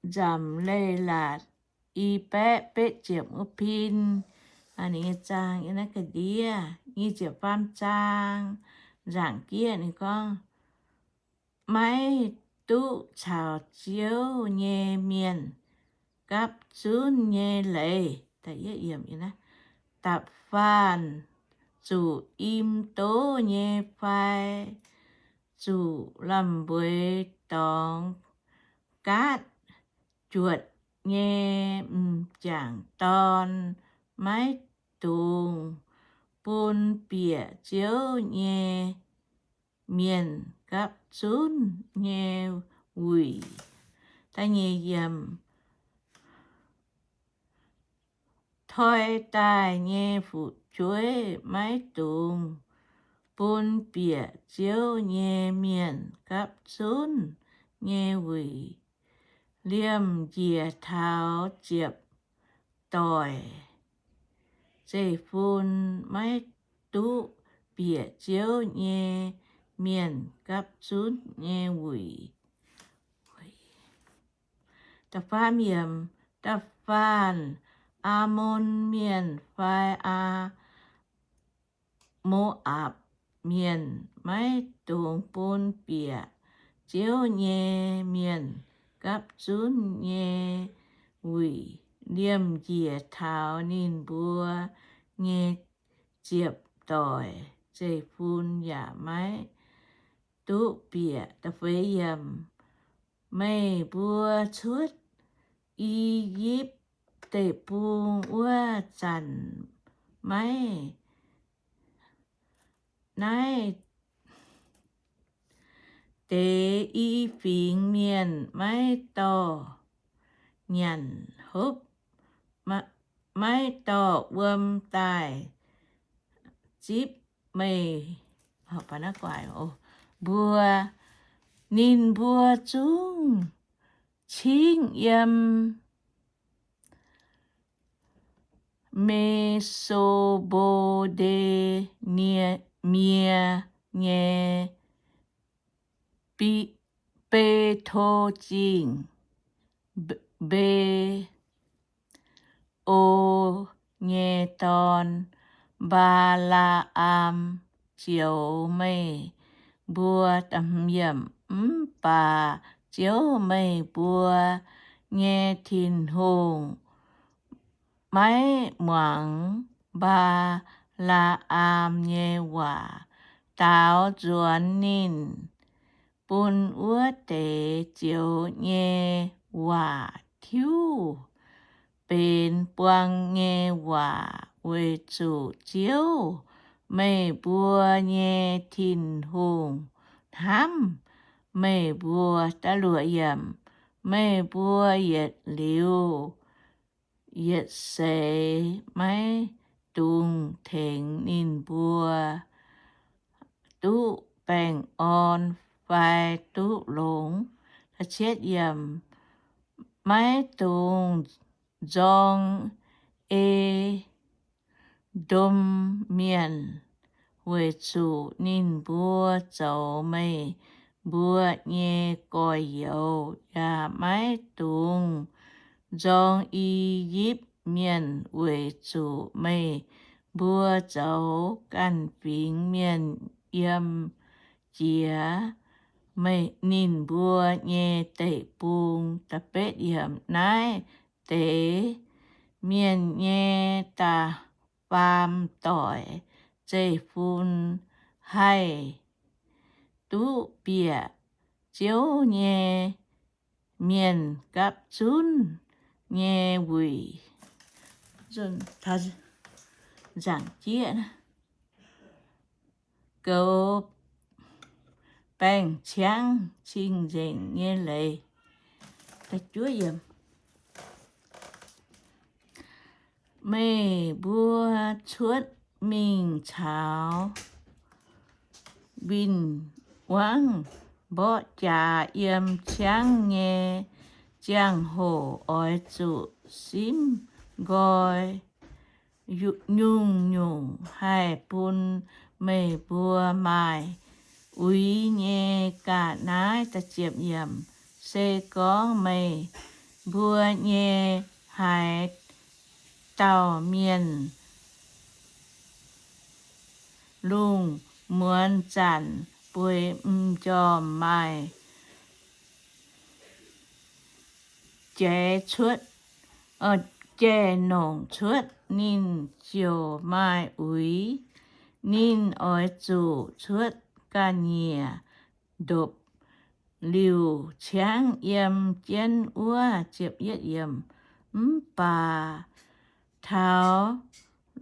nzamc leiz-latc i baeqv betv ziepc wuov pin. Ninh nyei zaang yiem naaiv ga'ndiev. Nyic ziepc faam zaang, nzaangc jieqv ninh gorngv, maiv duqv caux Ziouv nyei mienh gapv zunv nyei leiz. Da'faanh zuqc im doz nyei fai zuqc lamh mbueix dorngx gaatv juotc nyei m'jangc dorn maiv dungx bun bieqc Ziouv nyei mienh gapv zunv nyei wuic. Toi daaih nyei fu'jueiv maiv dungx bun bieqc Ziouv nyei mienh gapv zunv nyei wuic. Liemh njiec taux ziepc doic, zeiv-fun maiv duqv bieqc Ziouv nyei mienh gapv zunv nyei wuic. Da'faanh Aamon Mienh fai Aa, Mo^apc Mienh maiv dungx bun bieqc Ziouv nyei mienh gapv zunv nyei wuic. Liemh njiec taux ninh mbuo nyei ziepc doic, zeiv-fun yaac maiv duqv bieqc. Meih mbuo cuotv I^yipv Deic-Bung wuov zanc, maiv naaiv deix i fingx mienh maiv dorh nyanc hopv, maiv dorh wuom daaih zipv meih mbuo. Ninh mbuo zungv cingv yiem Me^so^mbo^nde^mie nyei Be^to Zingh, Mbe^o nyei dorn, Mbaa^laa^am, zioux meih mbuo. Mv baac Ziouv, meih mbuo nyei Tin-Hungh, maiv muangx Mbaa^laa^am nyei waac, daaux nzuonx ninh bun wuov deix zioux nyei waac tiuv benx buang nyei waac, weic zuqc Ziouv, meih mbuo nyei Tin-Hungh, hnamv meih mbuo. Meih mbuo yietc liuz yietc seix maiv dungx tengx ninh mbuo duqv baengh orn fai duqv longx. Maiv dungx nzorng E^ndom Mienh, weic zuqc ninh mbuo zoux meih mbuo nyei gorx-youz. Yaac maiv dungx nzorng I^yipv Mienh, weic zuqc meih mbuo zoux ganh fingx mienh yiem jiex ninh mbuo nyei deic-bung. Naaiv deix mienh nyei da'faam doic zeiv-fun haih duqv bieqc Ziouv nyei mienh gapv zunv nyei wuic. Nzaangc jieqv, goux baeng-ciangv cing-nzengc nyei leiz. Meih mbuo cuotv mingh caux win-wangv mborqv jaax yiem ciangv nyei ziangh hoc oix zuqc simv nqoi nyungc-nyungc haih bun meih mbuo maaih uix nyei ga'naaiv. Se gorngv meih mbuo nyei haaix dauh mienh lungh muonz zanc bueix m'njormh maaih jaiz cuotv, jaiv nongc cuotv, ninh ziouc maaih uix. Ninh oix zuqc cuotv ga'nyiec ndopv-liuh ciangv yiem jienv wuov. Mv baac taux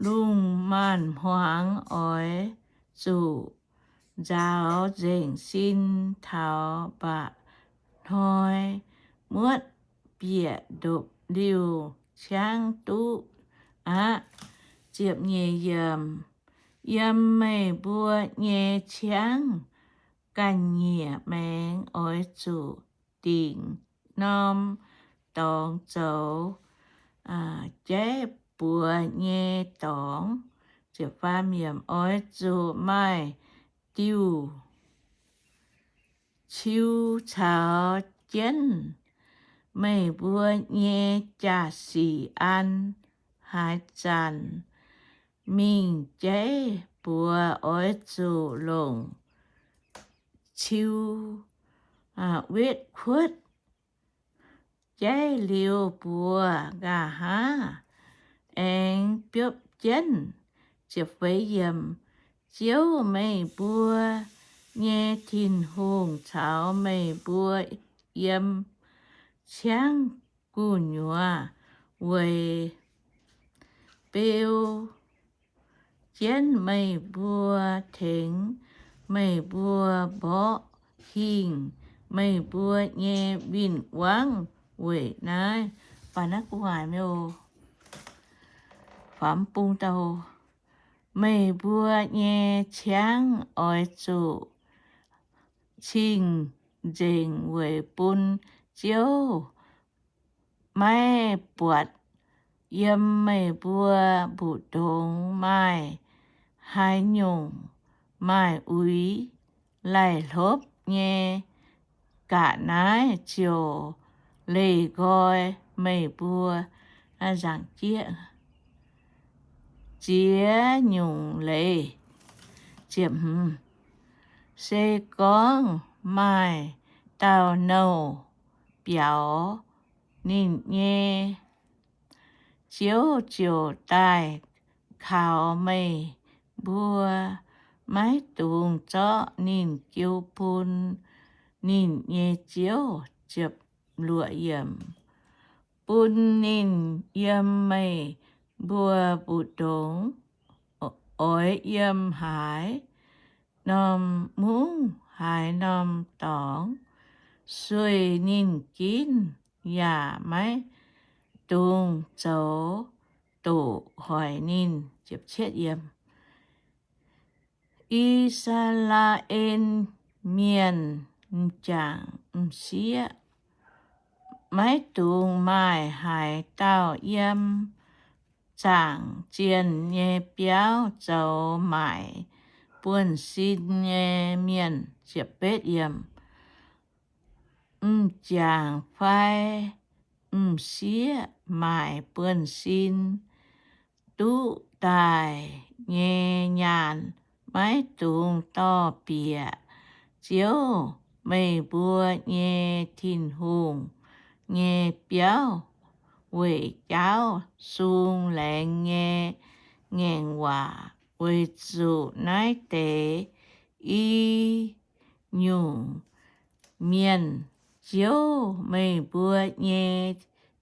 lungh maanz-hmuangx oix zuqc nzaaux nzengc sin taux mba'hnoi muotv bieqc ndopv-liuh ciangv duqv aqv. Yiem meih mbuo nyei ciangv ga'nyiec maengx oix zuqc dingc norm dorngx zoux jaiv buoz nyei dorngx. Oix zuqc maaih diuh ciu caux jienv meih mbuo nyei jaa-sic an. Haaix zanc mingh jaiv buoz oix zuqc longc ciu wetv kuotv. Jaiv liuz buoz nqa'haav aengx biopv jienv. Ziouv meih mbuo nyei Tin-Hungh caux meih mbuo yiem ciangv gu'nyuoz weic beu jienv meih mbuo, tengx meih mbuo mborqv hingh meih mbuo nyei win-wangv. Weic naaiv, baac naaiv gu'nguaaic mi'aqv. Faam bung dau, meih mbuo nyei ciangv oix zuqc cing-nzengc weic bun Ziouv maiv buatc. Yiem meih mbuo mbu'ndongx maaih haaix nyungc maaih uix laih hlopv nyei, ga'naaiv ziouc leih nqoi meih mbuo nzaangc jieqv ziex nyungc leiz. Se gorngv maaih dauh nouh biaux, ninh nyei Ziouv ziouc daaih kaux meih mbuo, maiv dungx zorqv ninh jiu bun ninh nyei ziouv. Bun ninh yiem meih mbuo mbu'ndongx, oix yiem haaix norm mungv haaix norm dorngx, sueih ninh ginv yaac maiv dungx zoux doqc hoic ninh. I^saa^laa^en Mienh m'jangc m'sieqv maiv dungx maaih haaix dauh yiem zaangc zienh nyei biauv zoux maaic buonv-sin nyei mienh. M'jangc fai m'sieqv maaic buonv-sin duqv daaih nyei nyaanh maiv dungx dorh bieqc Ziouv, meih mbuo nyei Tin-Hungh, nyei biauv weic jaauv sung laengz nyei ngaengc waac. Weic zuqc naaiv deix i nyungc mienh Ziouv, meih mbuo nyei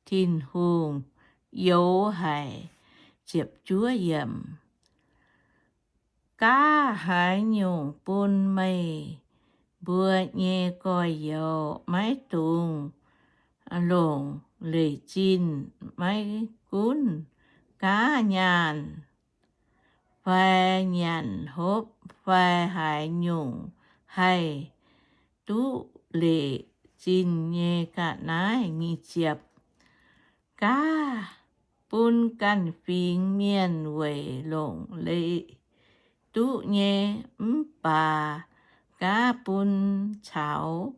Tin-Hungh, youx haic. Gaav haaix nyungc bun meih mbuo nyei gorx-youz maiv dungx longc leic zinh, maiv gunv gaav nyaanh fai nyanc hopv fai haaix nyungc haih duqv leic zinh nyei ga'naaiv. Gaav bun ganh fingx mienh weic longc leiz duqv nyei, mv baac gaav bun caux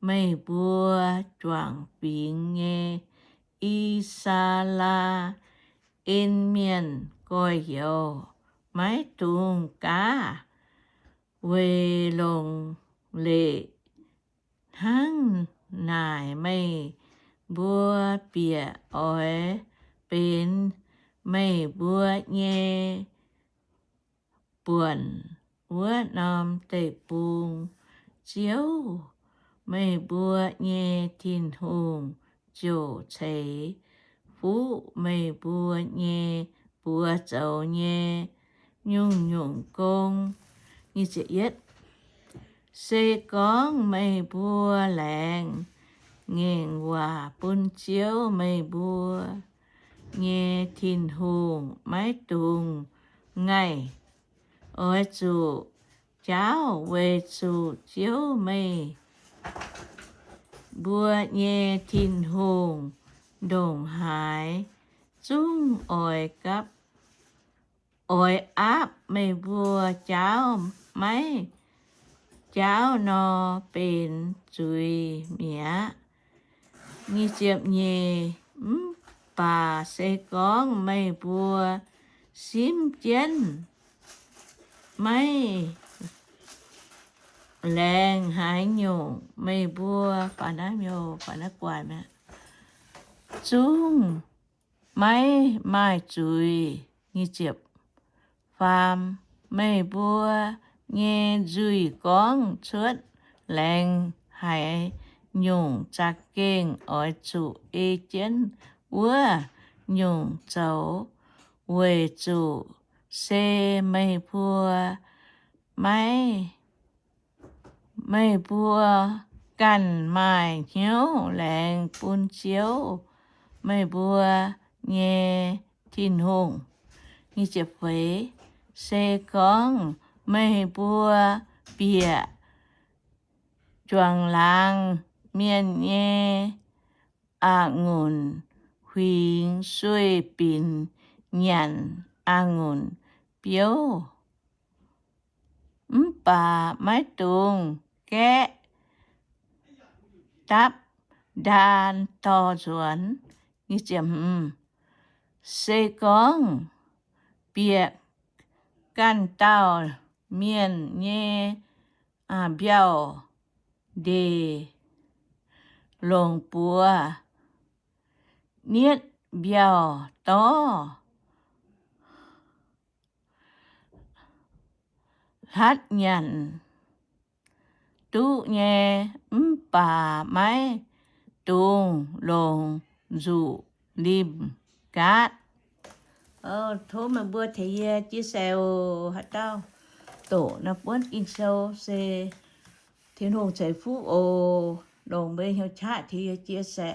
meih mbuo juangc fingx nyei I^saa^laa^en Mienh gorx-youz maiv dungx gaav weic longc leqc. Hnangv naaic meih mbuo bieqc oix benx meih mbuo nyei buonc wuov norm deic-bung. Ziouv, meih mbuo nyei Tin-Hungh, ziouc ceix fuqv meih mbuo nyei buoz zoux nyei nyungc-nyungc gong. Se gorngv meih mbuo laengz ngaengc waac bun Ziouv, meih mbuo nyei Tin-Hungh, maiv dungx ngaih, oix zuqc jaauv, weic zuqc Ziouv, meih mbuo nyei Tin-Hungh, ndongc haaix zungv oix gapv, oix aapv meih mbuo jaauv. Maiv jaauv nor, benx zuiz mi'aqv. Mv baac se gorngv meih mbuo simv jienv, maiv laengz haaix nyungc, meih mbuo zungv maiv maaih zuiz. Faam, meih mbuo nyei nzuih gorngv cuotv laengz haaix nyungc, za'gengh oix zuqc ei jienv wuov nyungc zoux, weic zuqc se meih mbuo maiv, meih mbuo ganh maaih hnyouv laengz bun Ziouv, meih mbuo nyei Tin-Hungh. Se gorngv meih mbuo bieqc juangc laangz mienh nyei a'ngunc huingx sueih binc nyanc a'ngunc biouv, mv baac maiv dungx gaeqv dapv ndaan dorh nzuonx. Se gorngv bieqc ganh dauh mienh nyei mbiauh ndeic longc buoz nietv mbiauh dorv hlatv nyanc duqv nyei, mv baac maiv dungx longc nzuqc limh gaatv. Tov meih mbuo tengx yie chia sẻ oc. Haaix dauh doqc naaiv buonv Ging-Sou se Tin-Hungh ceix fuqv oc. Longc mbuo hnyouv qaqv tengx yie chia sẻ.